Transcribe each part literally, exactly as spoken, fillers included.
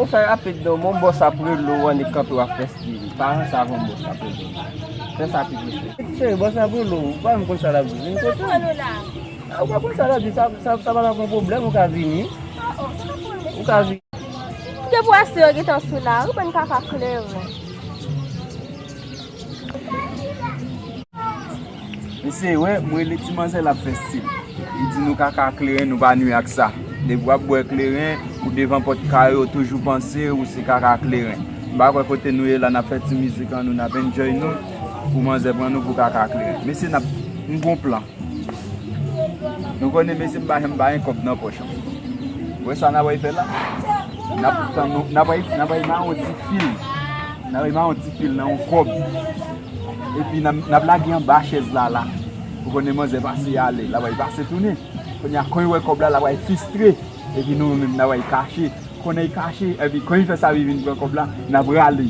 Ou fè rapid non, mon bòs ap rele w annik kanpe w ap fè stili. Pa ranse avè yon bòs ap rele w. Fè sa pi vit. Cheri, bòs ap rele w. Ou pa menm konn sa l ap di. Vin kote m. Ah, ou pa konn sa l ap di. Sa, sa, sa pa t ap yon pwoblèm, ou ka vini. Ou ka vini. Depi w ase yo gentan sou lari, bann kaka kleren. Mesye, wè, m rele ti manzè l ap fè stil. Li di nou kaka kleren, nou pa nwi ak sa. Depi w ap bwè kleren, ou devan pòt kay ou, toujou panse ou se kaka kleren. M pa kwè kote nou ye la, n ap fè ti mizik an nou, n ap enjoy nou, pou manzè pran nou pou kaka kleren. Mesye, n ap, m gon plan. Nou konnen mesye m pa janm pa gen kòb nan pòch an. Ou wè sa n ap fè la? N ap tann nou, n ap, n ap mare yon ti fil. N ap mare yon ti fil nan yon kòb. Epi n ap, n ap lage anba chèz la la. Ou konnen manzè pase ale, l ap pase tounen. Kounye a, kon l wè kòb la, l ap fistre. Epi nou menm, n ap kache. Konnen l kache, epi kon l fè sa, li vin pran kòb la, n ap rale.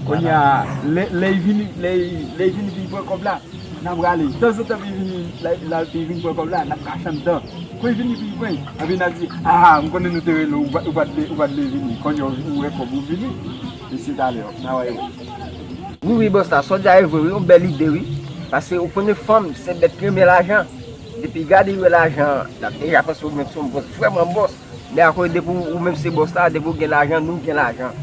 Kounye a, lè, lè l vini, lè, lè l vini vin pran kòb la, n ap rale. Tanzantan, li vini, lè, lè l vin pran kòb la, n ap kache anndan. Kon l vini, li pran, epi n ap di, ah, m konnen nou te rele w, ou pa, ou pa t vle, ou pa t vle vini. Kounye a, ou wè kòb ou vini. E se talè, n a wè yo. Wi, wi, bòs la, sa w di a e vre, wi, yon bèl ide, wi. Paske ou konnen fanm, se bèt ki renmen lajan. Depi gade, li wè lajan, l ap deja panse ou menm se yon bòs, vrèman bòs. Men akoz depi ou, ou menm se bòs la, depi ou gen lajan, nou gen lajan.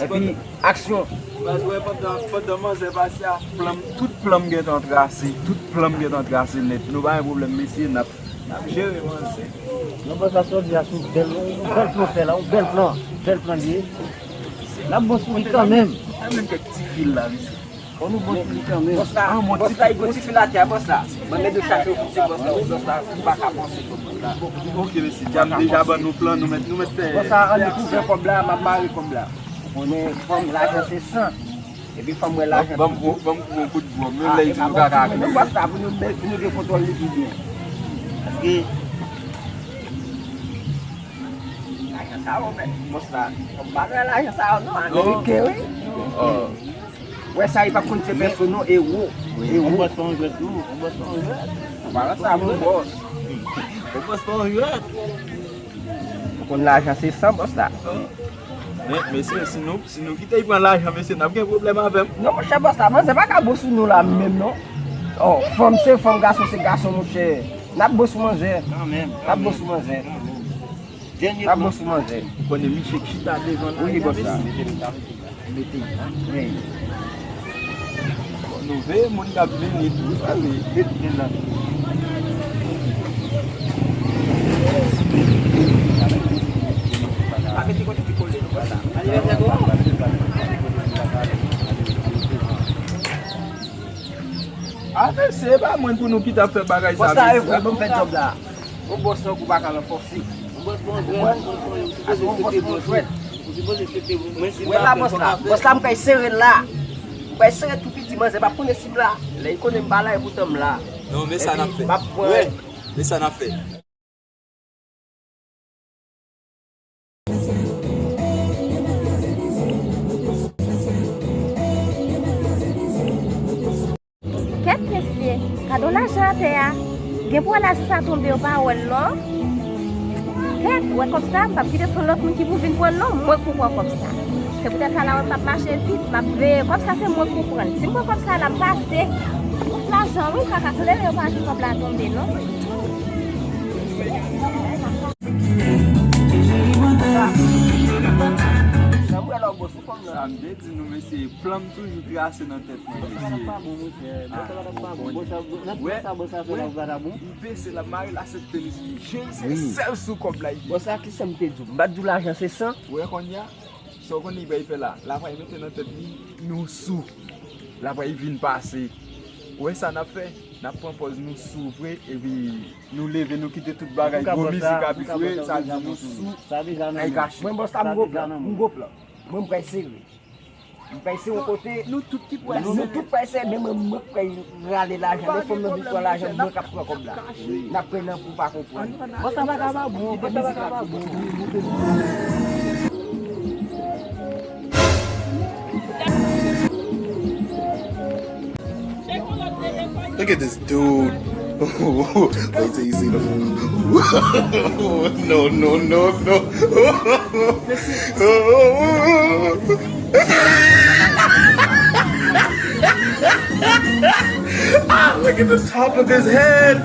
Epi, aksyon. Baz, wè, pandan, pandan manzè pase a, plan m, tout plan m gentan trase, tout plan m gentan trase nèt. Nou pa gen pwoblèm, mesye, n ap, n ap jere manzè. Non, bòs la, sa w di a, se yon bèl, yon bèl plan w fè la, yon bèl plan, bèl plan li ye. N ap bon sou li kanmenm. Mwen menm kèk ti fil la, mesye. Bon, nou bon sou li kanmenm. Bòs la, bòs la, li gon ti fil atè a, bòs la. Mwen mèt chache yon kout se bòs la, bòs la, ou pa ka panse sou bòs la. Ok, mesye, dja m deja ban nou plan, nou mèt, nou mèt fè. Bòs la, annik ouvè kòb la, m ap mare kòb la. Ou konnen fanm, lajan se san. Epi fanm wè lajan. Ban m, ban m, ban m yon kout bwè, men lè di nou kaka. Bòs la, pou nou, pou nou gen kontwòl li pi byen. Paske lajan sa yo, men, bòs la, fanm pa lwen lajan sa yo, non, ameriken, wi. Wè sa, li pa konn se pèso non, ewo. Ewo. Yon bòs pa yon jwèt non, yon bòs pa yon jwèt. An palan sa, mon bòs. Yon bòs pa yon jwèt. Ou konn lajan se san, bòs la. Men, mesye, si nou, si nou kite l pran lajan, mesye, n ap gen pwoblèm avè m. Non, monchè, bòs la, manzè pa ka bon sou nou la menm, non. Oh, fanm se fanm, gason se gason, monchè. N ap bon sou manzè. Kanmenm, kanmenm. N ap bon sou manzè. Kanmenm. Dènye plan. N ap bon sou manzè. Ou konnen misye k chita devan la. Wi, bòs la. Mete. Wi. Bon, nou veye moun k ap vini tou, sa vle. Mete la. Pa mete kote ki kole nou, bòs la. Anivèsè gwo. A, mesye, e pa mwen pou nou kite ap fè bagay sa, mesye. Bòs la, e vre, ban m fè djòb la. Yon bòs tankou pa ka ranfòse. Yon bòs pa yon jwèt, yon bòs pa yon jwèt. Ou sipoze respekte bòs ou. Ou sipoze respekte bòs ou. Mwen si m pa fè kòb ap fè. Wè la, bòs la. Bòs la, m kay sere l la. M kay sere tou piti, manzè p ap konnen si m la. Lè li konnen m pa la, e poutan m la. Non, men sa n ap fè. Epi, m ap pran. Wè, men sa n ap fè. Kèt mesye, gade yon lajan atè a. Gen pou wè lajan sa tonbe, yo pa wè l non. Kèt, wè kòb sa, m p ap kite se yon lòt moun ki pou vin pran l non, mwen k pou pran kòb sa. Se poutèt sa la wè m p ap mache vit, m ap veye kòb sa, se mwen k pou pran l. Si m pran kòb sa la, m pase. Tout lajan wi, kaka kleren, yo pa di kòb la tonbe non. Sa m wè la w bòs ou fanm nan. Sa m te di nou, mesye, plan m toujou trase nan tèt mwen, mesye. Sa pa bon, monchè. Bòs la pa bon. Bòs la, nan tout sa bòs la fè la, pa bon. Li bese, l ap mare lasèt tenis li. Je l se sèl sou kòb la, li. Bòs la, kisa m te di w? M pa t di w lajan se san? Ou wè kounye a? Sa w konnen li pral fè la? L ap mete nan tèt li, nou sou. L ap vin pase. Ou wè sa n ap fè? N ap pran pòz nou sou vre, epi nou leve, nou kite tout bagay, gwo mizik ap jwe, sa di nou sou. Ay gache. Mwen bòs la, m gwo plan, m gwo plan. Mwen m pral sere. M pral sere yon kote. Nou tout ki pral sere. Nou tout pral sere, men mwen, mwen pral rale lajan. Lè fanm nan vin pran lajan, mwen k ap pran kòb la. N ap pran nan pou pa konprann. Bòs la pa ka pa bon, bòs la pa ka pa bon. Look at this dude. Wait till you see the food. No, no, no, no. Ah, look at the top of his head.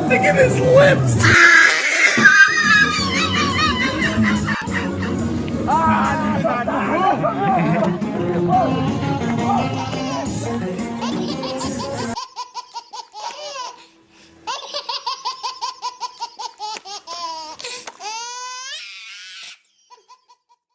Look at his lips.